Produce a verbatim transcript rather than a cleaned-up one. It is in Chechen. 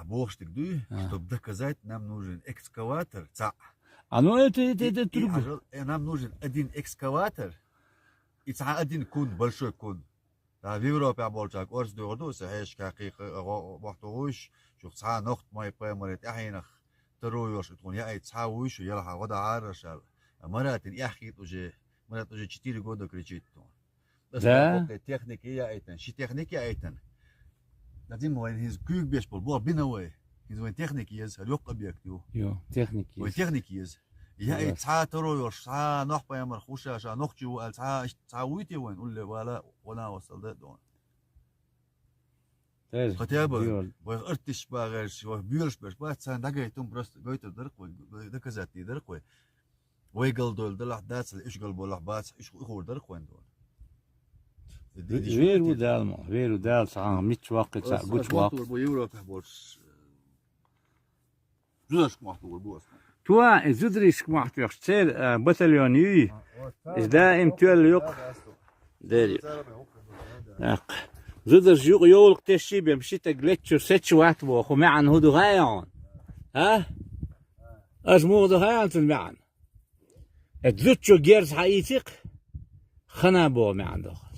Бохуш дерг дуй, А. Чтобы доказать, нам нужен экскаватор, цаӀ. А ну это, это, это И, и другое. ажал, э, нам нужен один экскаватор, и цхьа один кун, большой кун. Да, в Европе болча кӀорс дугӀу ду, са хьешка кхийха, бохту гуш, шу цхьа нохт май паймаре тӀаьхьинах, таро йош, тхун яй цхьа вуй шу, ялха гӀода хьарашал. А Маратин яххит уже, Марат уже четыре года кричит. Да? Техника яйтан, ши техника яйтан. Дадим вайн хиз куьг беш бол, бо бина вай. Хиз вайн техника ез, хар йокъ объект ю. Йо, техника Вайн ез. Техника ез. Я ай Да. Цхьа таро йош, цхьа нох паймар хуша, ша нох чу ал, цхьа, цхьа вуйти вайн, улле вала, вона васал да дон. Даже Хотя бы, дьёр. Вай артиш багаш, вай бюрш беш, ба цан дагайтум просто гойту дарх вай, доказать дарх вай. Вай гал дол далах дацал, иш гал болах бац, иш хур дарх вайн дон. Ве-, веру дал мо, веру дал, сахан мич вакъи, ца гуч вакъи. Бо Европа болш. Жузаш махту бос. Туа, и зудриш махту яхш цел, а, батальон юй. Из даим тюэл юк. Дери. Так. Зудриш юк йолк теши бем шитаг лечу сечу ват бо, ху маӀан худу гайон. А? Аш муду гайон цун маӀан. Эд зуччу герз хьаийцикх, хана бо маӀан дох.